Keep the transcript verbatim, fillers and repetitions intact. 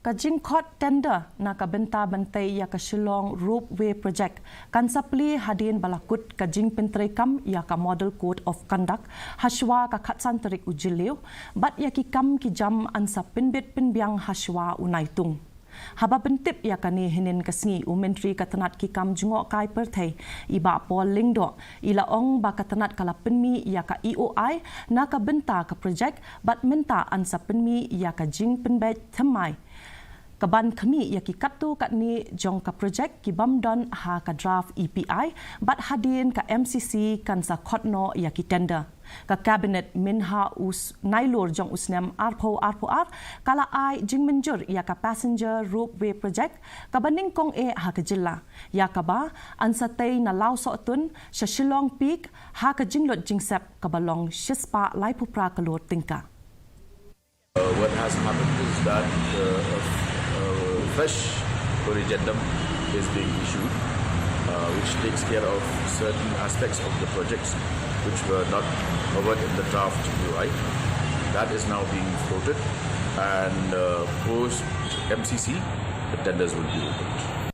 Ka jingkhot tender na ka bynta ban tei ïa ka Shillong Ropeway Project kan sa plie hadien ba la kut ka jingpyntreikam ïa ka Model Code of Conduct hashwa ka khatsan tarik u Jylliew, bad ïa ki kam ki jam yn sa pynbit pynbiang hashwa u Naitung. Haba pyntip ïa kane hynnin ka sngi, u Myntri ka tnat ki kam jngohkai pyrthei, i Bah Paul Lyngdoh, i la ong ba ka tnat ka la pynmih ïa ka E O I na ka bynta ka project, bad mynta yn sa pynmih ïa ka jingpynbeit thymmai ka ban khmih ïa ki katto katne jong ka project ki bym don ha ka draft E P I, bad hadien ka M C C kan sa khot noh ïa ki tender. Ka Cabinet mynha u s-, Nailur jong u snem arphew arphew ar ka la ai jingmynjur ïa ka Passenger Ropeway Project kaba nyngkong eh ha ka jylla, ïa kaba yn sa tei na Lawsohtun sha Shillong Peak ha ka jinglut jingsep kaba long shispah laiphew phra klur tyngka. Uh, what has happened is that uh, a, a fresh corrigendum is being issued, uh, which takes care of certain aspects of the projects which were not covered in the draft U I. That is now being floated, and uh, post M C C, the tenders will be opened.